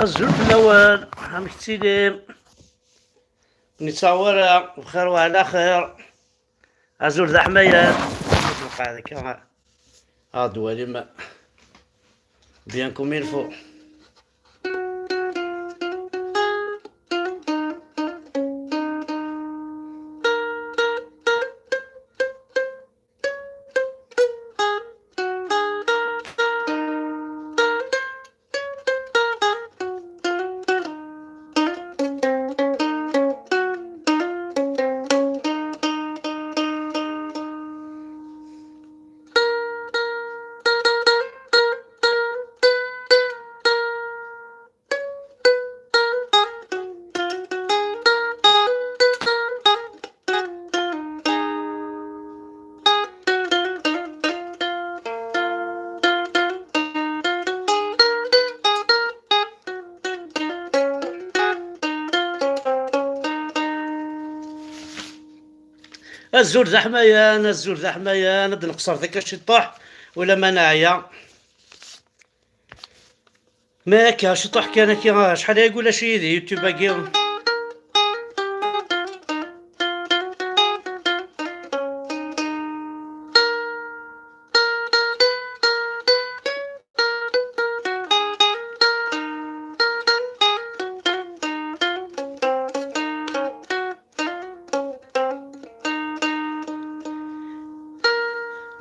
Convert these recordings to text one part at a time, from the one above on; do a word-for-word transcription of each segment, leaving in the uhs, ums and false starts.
Azul fell-awen, amek tettilim? Nettaɣ wara, bxir wa ɛla xir. Azul d aḥmayan. Nqeɛd akka, ad d-walim bien comme il faut. Azul d aḥmayan, azul d aḥmayan, ad nqeṣṣer deg ciṭuḥ, ula ma neɛya. Ma akka, ciṭuḥ kan akka, acḥal ay ulac-iyi di YouTube-agi.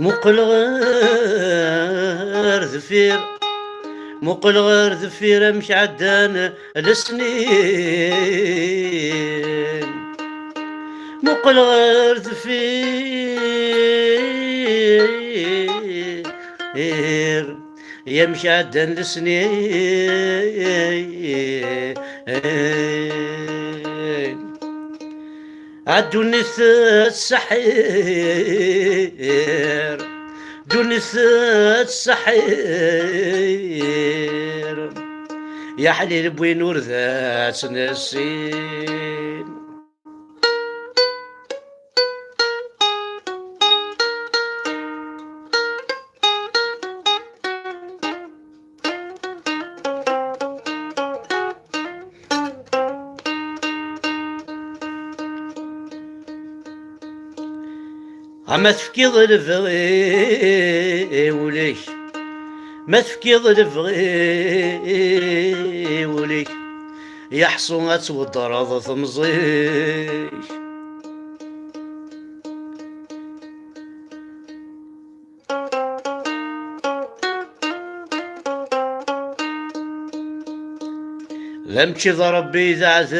Muqel ɣer deffir, muqel ɣer deffir amek ɛeddan lesnin. Muqel ɣer deffir, yamek ɛeddan lesnin. A ddunit tettseḥḥir, ddunit tettseḥḥir, ya ḥlil n win ur d as-nessin. Ama tefkiḍ lebɣi i wul-ik, ma tefkiḍ lebɣi i wul-ik, yeḥṣu ad tweddreḍ temẓi-k. La mačči d Ṛebbi i d aɛdaw-ik,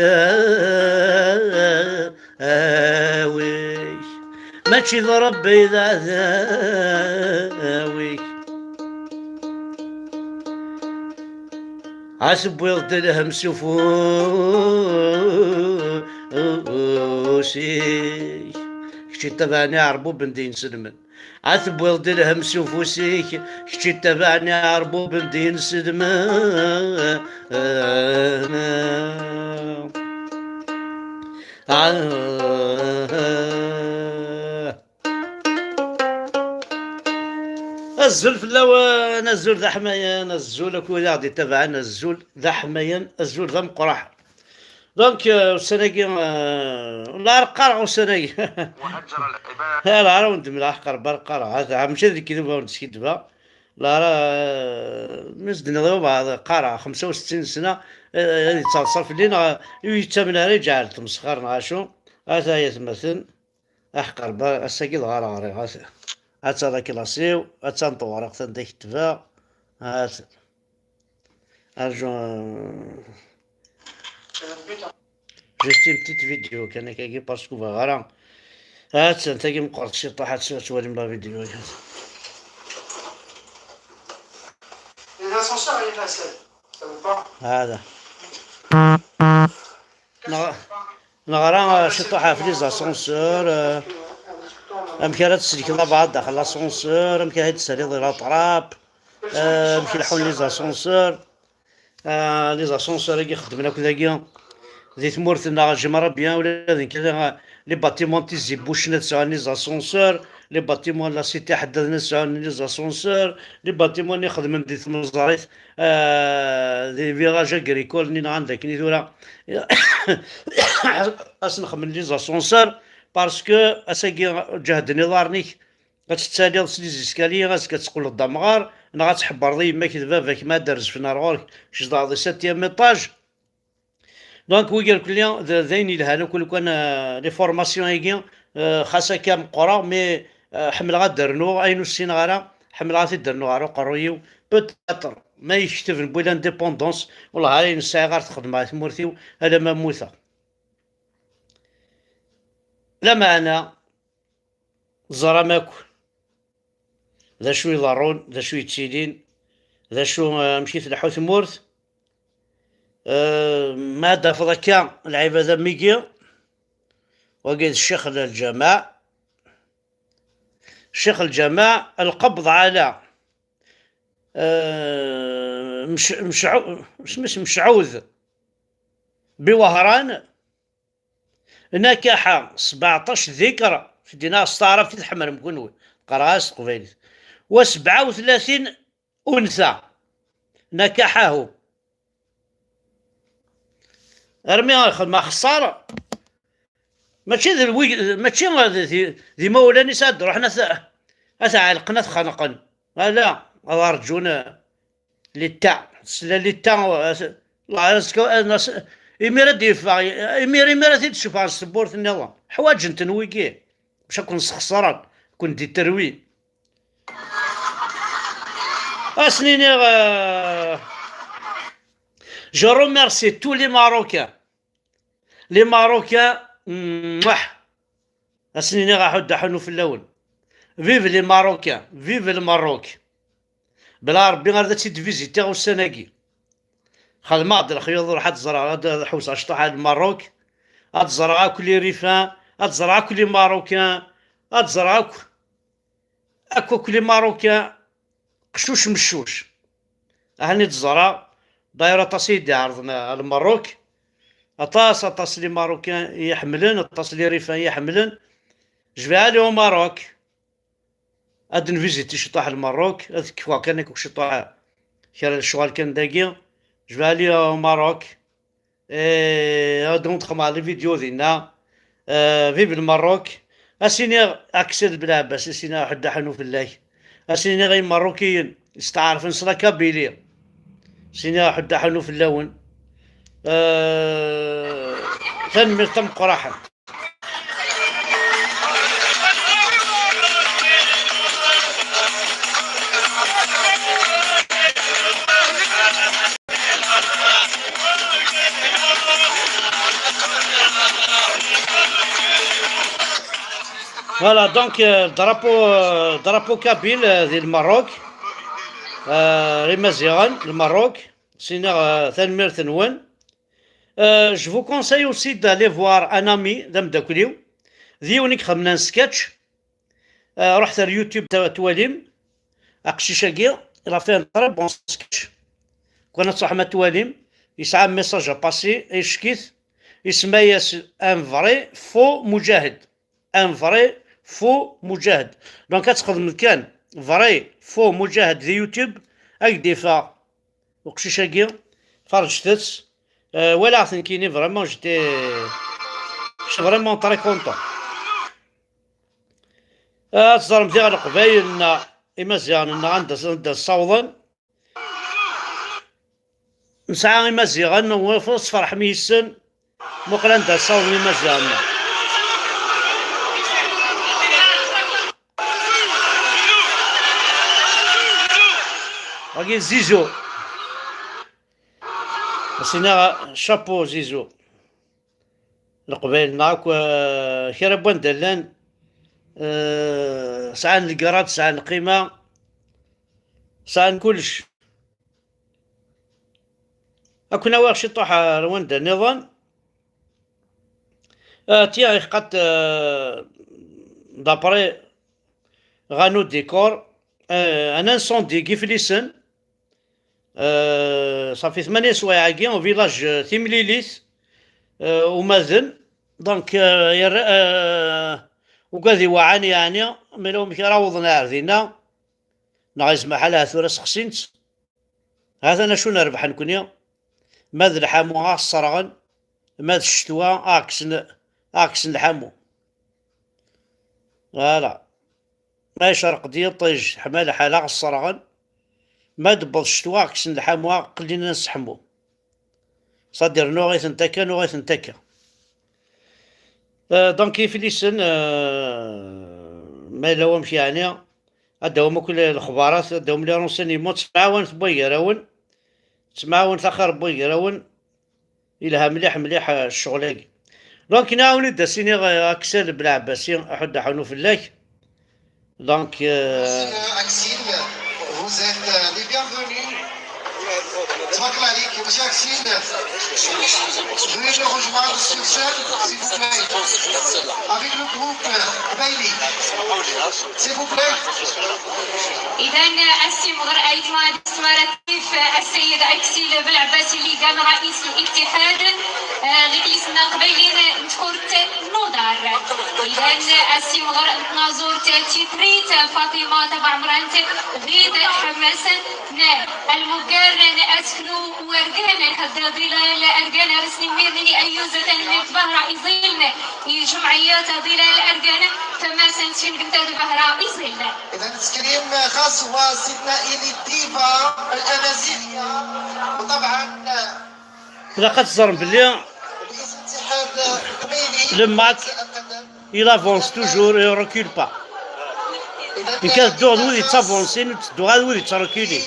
mačči d Ṛebbi i d aɛdaw-ik. A tewwiḍ-d lhemm s ufus-ik, kečč ittabaɛen iɛerbuben d inselmen. A tewwiḍ-d lhemm s ufus-ik, kečč ittabaɛen iɛerbuben d inselmen. Azul fell-awen, azul d aḥmayan, azul akk wid aɣ-d-ittabaɛen, azul d aḥmayan, azul d ameqqran. Donc, euh, ussan-agi, euh, la ara qqareɣ ussan-agi. Ala ara wen-d-mleɣ aqerbar qqareɣ. Hata, mačči d lekdub ara wen-d-skiddbeɣ. La ara, euh, mi s-d-nniḍ i wabɛaḍ qqareɣ xemsa u settin sna, euh, ad yettaḍsa fell-i, neɣ ur yettamen ara, iǧeɛɛel tmesxer neɣ acu. Hata ay atmaten. Aḥeqq Ṛebbi, ass-agi dɣa ara ɣriɣ. At-, atta d aklaṣi-w, atta n tewriqt anda i ketbeɣ. At-, arju, euh, juste une petite vidéo kan akkagi, parce que ur bɣiɣ ara. Attan tagi meqqret ciṭuḥ, ad t-, ad twalim la vidéo. Hada. Neɣ-, neɣra, euh, ciṭuḥ ɣef les ascenseurs, euh, amek ara tsellkeḍ abɛaḍ daxel l'ascenseur, amek ara d-tessaliḍ i la trappe, euh, amek leḥḥun les ascenseurs, euh, les ascenseurs-agi xeddmen akk dagi di tmurt-nneɣ, j'aimerais bien ula d nekk, euh, les bâtiments n Tizi Bucen ad sɛun les ascenseurs, les bâtiments n la cité ḥedd ad sɛun les ascenseurs, les bâtiments-nni xedmen di tmeẓrit, euh, des villages agricoles-nni nɣan dakken i tura ad sen-xedmen les ascenseurs, parce que ass-agi ǧehden iḍarren-ik, ad tettaliḍ s les escaliers, azekka ad teqqleḍ d amɣar, neɣ ad tḥebbreḍ i yemma-k d baba-k ma ad d-rezfen ar ɣur-k, kečč tezdeɣeḍ di septième étage. Donc, wigi irkelli d, d ayen yelhan akk lukan, euh, les formations-agi, euh, xas akka meqqreɣ, mais, euh, ḥemmleɣ ad d-rnuɣ ayen ur ssineɣ ara, ḥemmleɣ ad t-id-rnuɣ ɣer uqerruy-iw. Peut-être ma yekteb newwi l'indépendance, wellah ara ayen sɛiɣ ara t-xedmeɣ i tmurt-iw alamma mmuteɣ. Lameɛna, teẓram akk d acu iḍerrun, d acu yettilin, d acu, eh, amek i tleḥḥu tmurt. Eh, ma ad tafeḍ akka lɛibad am wigi, wagi d ccix n lǧameɛ. Ccix n lǧameɛ, lqebḍ ɛala, eh, mec-, mecɛu-, isem-is Mecɛud Biwehran, nakaḥa sbeɛṭac dikr, fi ddin-a s taɛrabt i tḥemmlem kunwi, qqareɣ-as s teqbaylit, wa sebɛa u tlatin unsa, nakaḥahu. Armi xedmeɣ axeṣṣar, mačči d lwi-, mačči d, d, d imawlan-is ad d-ruḥen ad t-, ad t-ɛelqen, ad t-xenqen. Ala, ad rǧun, eh, l'État. Tesla l'État, eh, s-, la, azekka, eh, nas-, imir ad d-yeffeɣ, imir, imir ad t-id-ssuffɣen s tewwurt nniḍen. Ḥwaǧen-ten wigi, bac ad ken-sxeṣren, ad ken-d-iterwi. Ad sen-iniɣ, eh, je remercie tous les Marocains. Les Marocains, mwah. Ad sen-iniɣ aḥuddu aḥunnu fell-awen. Vive les Marocains, vive le Maroc. Bla Ṛebbi ar d ad tt-id-vizitiɣ ussan-agi. Xedmeɣ-d lexyuḍ, ruḥ ad ẓreɣ, ad, ad ḥewseɣ cṭuḥ ar Lmerruk, ad ẓreɣ akk les Rifains, ad ẓreɣ akk les Marocains, ad ẓreɣ akk, akk, akk les Marocains, qeccuc meccuc. Ahan i d-ẓreɣ, d'ailleurs aṭas i yi-d-iɛerḍen ar Lmerruk, aṭas, aṭas les Marocains i yi-ḥemmlen, aṭas les Rifains i yi-ḥemmlen. Je vais aller au Maroc. Ad nviziti ciṭuḥ Lmerruk, ad kfuɣ kan akk ciṭuḥ kra n lecɣal kan dagi. Je vais aller au Maroc. Eh, ad wen-xedmeɣ les vidéos dinna. Eh, vive le Maroc. Ad s-iniɣ Aksad Belɛebbas, ad s-iniɣ aḥuddu aḥunnu fell-ak. Ad s-iniɣ i Imerrukiyen yesteɛṛfen s la Kabylie. Ad s-iniɣ aḥuddu aḥunnu fell-awen. Eh, tanemmirt tameqqrant. Voilà, donc, euh, drapeau, euh, drapeau kabyle, euh, di Lmerruk, euh, Imaziɣen, Lmerruk, sinaɣ, euh, tanemmirt-nwen. Euh, je vous conseille aussi d'aller voir un ami, d ameddakel-iw, d yiwen i ixedmen sketch. Euh, ruḥet ar YouTube, ta-, twalim aqcic-agi, il a fait un très bon sketch. Kwan ad truḥem ad twalim, yesɛa message à passer, icekkit, isemma-yas un vrai faux mujahid. Un vrai faux mujahid. Donc ad txedmeḍ kan vrai faux mujahid di YouTube, ad k-d-iffeɣ uqcic-agi, ferǧet-tt. Euh, walaɣ-t nekkini, vraiment, j'étais, j'étais vraiment très content. Euh, ad teẓrem diɣ Leqbayel-nneɣ, Imaziɣen-nneɣ, anda, anda ssawḍen. Nesɛa Imaziɣen, ur tferḥem yis-sen. Muqel anda ssawḍen Imaziɣen-nneɣ. Wagi Zizo. As-iniɣ chapeau Zizo. Leqbayel-nneɣ akk, eh, kra n wanda llan, eh, sɛan le grade, sɛan lqima, sɛan kullec. Ad ken-awiɣ ciṭuḥ ar wanda nniḍen. Eh, tiens, iḥqat, eh, d'après Rano Décor, eh, un incendie deg Iflisen. Euh, ça fait ثمانية سوايع-agi au village, euh, Timlilit, euh, Umaden. Donc, euh, yerra, euh, Ugad iwaɛan yeɛni, ma yella wamek ara awḍen ar dinna, neɣ yezmer ḥala tura sexsin-tt. Hatan acu nerbeḥ nekni, ma d lḥamu ad ɣ-sserɣen, ma d ccetwa ad ɣ-kksen, ad ɣ-kksen lḥamu. Voilà. Ma yecreq-d yiṭij, ḥma lḥal ad ɣ-sserɣen, ma d-tewweḍ ccetwa ad ɣ-kksen lḥamu, ad ɣ-qellin ad nesseḥmu. C'est-à-dire nuɣ-itent akka, nuɣ-itent akka. Euh, donc, iflisen, euh, ma yella wamek yeɛni, ad d-awim akk lexbarat, ad d-awim les renseignements, ttemɛawanet n wagar-awen, ttemɛawanet axir n wagar-awen, yelha mliḥ, mliḥ, euh, ccɣel-agi. Donc, nɛawen-id ad s-iniɣ, euh, Aksel Belɛebbasi, aḥuddu aḥunu fell-ak. Donc, euh, Monsieur Axel, vous êtes, euh, les bienvenus. Tabarak Monsieur Axel, veuillez nous rejoindre sur scène, s'il vous plaît. Avec le groupe, euh, Bailey. S'il vous plaît. إذن السي مغر أيتما دستوارة كيف السيد أكسيل بالعباس اللي كان رئيس الاتحاد، آه، غير يسمى قبيلين مذكور نودار. إذن السي مغر نازور تيتريت فاطمة تبع مرانت غيد حماس نار. المقارن أسكنو ورقان هذا ظلال أرقان رسمي ميرني أيوزة تنمية بهرة إزيلن. جمعيات ظلال أرقان فما سنتين قمت بهرة إزيلن. إذا تسكريم خاص هو سيدنا إيلي ديفا الأمازيغية. وطبعا Ilaq ad teẓrem belli le match, il avance toujours et il recule pas. Nekk ad dduɣ d wid yettavansin, ur ttedduɣ ara d wid yettreculin.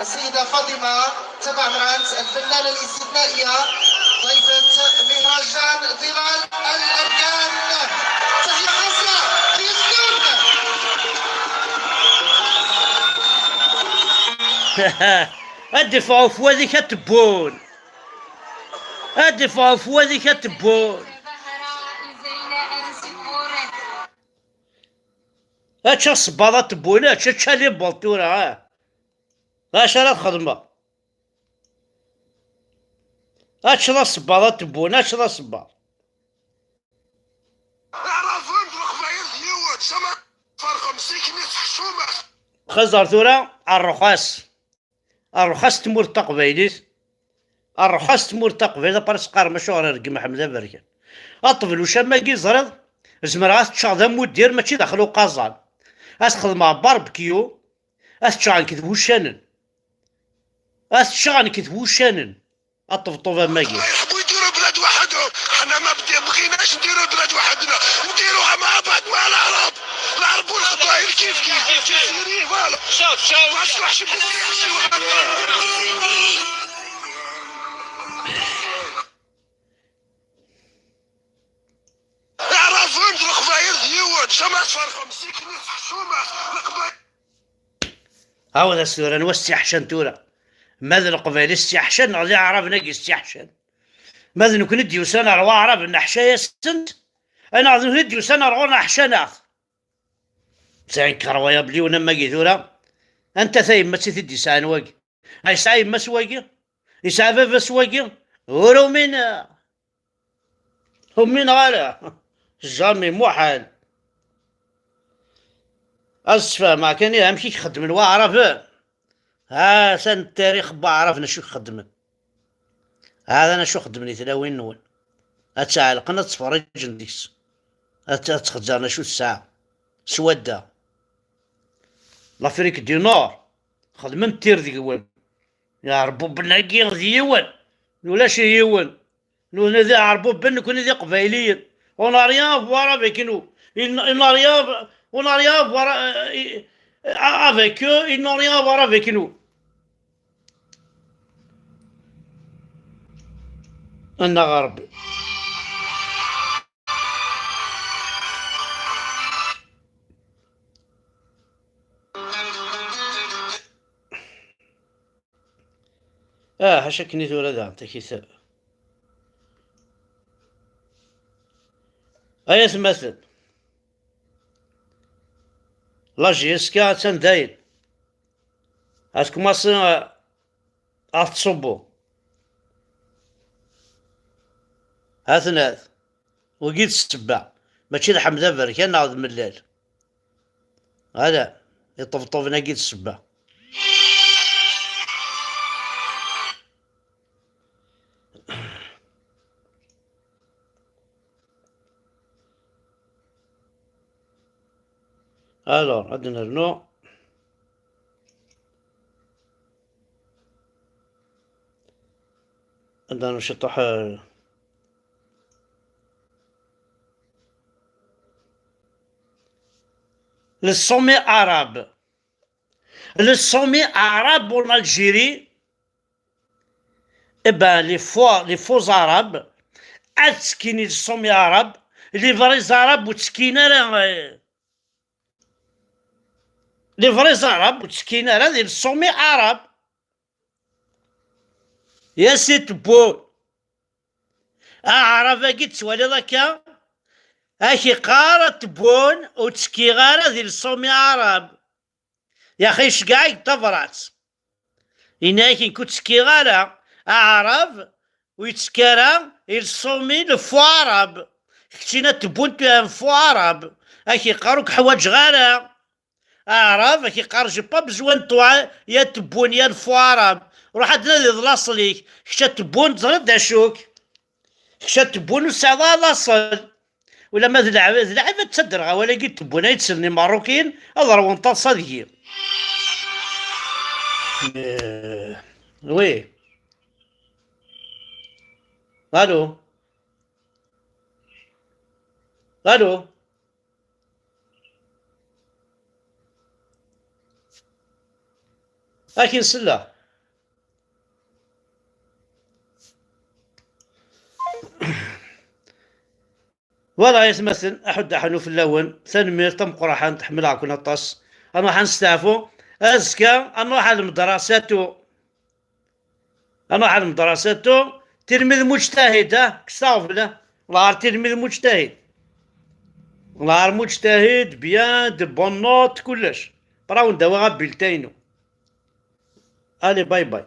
السيدة فاطمة تبع مرانت الفنانة الاستثنائية ضيفة مهرجان ظلال الأركان. تحية خاصة للأسلوب. Ad d-iffeɣ ufwad-ik ad t-wwun. Ad d-iffeɣ ufwad-ik ad t-wwun. Ačča ṣṣbaḍ ad t-wwun, ačča, ačča libbel tura, ah. Acu ara txedmeḍ? Ačča ṣṣbaḍ ad t-wwun, ačča ṣṣbaḍ. Aɛraben d Leqbayel d yiwen, sama ferqem sikni s ḥcumat. Xeẓer tura, rrxas. Rrxas tmurt taqbaylit. Rrxas tmurt taqbaylit, après teqqarem acuɣer ireggem Ḥmed Aberkan. Aṭebluc am wagi ẓriḍ, zemreɣ ad t-ččeɣ d amuddir, mačči daxel uqaẓan. Ad t-xedmeɣ barbecue, ad t-ččeɣ nekk d wuccanen. Ad t-ččeɣ nekk d wuccanen. Aṭebṭub am wagi. الله يحبوا يديروا بلاد وحدهم، حنا ما بدي-، بغيناش نديروا بلاد وحدنا، نديروها مع بعض مع العرب، العرب والقبائل كيف كيف، الجزائريين، voilà. شوف، شوف. ما تروحش بالسياسة. اعرف انت القبائل ديون، شمس فرخم، سيكني، حشومة، القبائل. Ɛawed-as tura, anwa s-tt-iḥcan tura? Ma d Leqbayel i s-tt-iḥcan, neɣ d Iɛraben-agi s-tt-iḥcan? Ma d nekkni d-yusan ar Waɛraben, neḥca-yasent, neɣ d nekkni d-yusan ar ɣur-neɣ, ḥcan-aɣ-t? Sɛin incroyable yiwen am wagi tura. Anta tayemmat i t-id-yesɛan wagi? A yesɛa yemma-s wagi? Yesɛa baba-s wagi? Ur umineɣ. Ur umineɣ ara. Jamais, muḥal. Ad sfehmeɣ kan, ih, amek i k-xeddmen Waɛraben. Ha-t-an ttarix n Waɛraben acu i k-xeddmen. Hada acu xeddmen i tlawin-nwen. Ad tt-ɛelqen, ad ttferriǧen deg-s. Ad tt-, ad ttxezzren acu tesɛa. S wadda. L'Afrique du Nord. Xedmen tir deg-wen. Iɛerbuben-agi d yiwen. Ulac yiwen. Nutni d iɛerbuben, nekkni d iqbayliyen. On n'a rien à voir avec nous. Ils n-, ils n'ont rien, on n'a rien à voir, euh, euh, avec eux, ils n'ont rien à voir avec nous. Annaɣ a Ṛebbi. Ah, ḥaca akken i tura daɣen takit. Ay atmaten. La J S K attan dayen. Ad tkumaṣi, eh, ad tettṣubbu. Hatnat. Wagi d ssebba. Mačči d Ḥmed Aberkan neɣ d Mellal. Ala, iṭebṭuben-agi d ssebba. Alors, ad nernu. Ad nernu ciṭuḥ, euh, le sommet arabe. Le sommet arabe en Algérie. Eh ben, les faux, les faux arabes, ad ttekkin i le sommet arabe, les vrais arabes ur ttekkin ara, eh, les vrais arabes ur ttekkin ara di le sommet arabe. Ya si Tebboune. Aɛrab-agi tettwaliḍ akka? Ak-iqqar a Tebboune ur ttekkiɣ ara di le sommet arabe. Yaxi iceggeɛ-ik tabrat. Yenna-yak nekk ur ttekkiɣ ara, aɛrab ur yettekki ara i le sommet le faux arabe. Keččini a Tebboune tu es un faux arabe. Ak-iqqar ur k-ḥwaǧeɣ ara. Aɛrab ak iqqar j'ai pas besoin de toi, ya Tebboune ya le faux arabe. Ruḥ ad tnadiḍ laṣel-ik. Kečč a Tebboune teẓriḍ d acu-k. Kečč a Tebboune ur tesɛiḍ ara laṣel. Ulamma d lɛib, d lɛib ad ttadreɣ awal-agi n Tebboune ay ttellen Imeṛṛukiyen ad ṛwun taḍsa deg-i. Euh, oui. Allô? Allô? Akin selleɣ. Voilà, ay atmaten, aḥuddu aḥnu fell-awen. Tanemmirt tameqqrant, ḥemmleɣ-ken aṭas. Ad nruḥ ad nesteɛfu. Azekka, ad nruḥ ɣer lmedrasatu. Ad nruḥ ɣer lmedrasatu. Tilmid mujtahid, ah, kkes aɣbel, ah. Nehar tilmid mujtahid. Nehar mujtahid, bien, de bonne note, kullec. Praw n dawa abilta-inu. Allez, bye bye.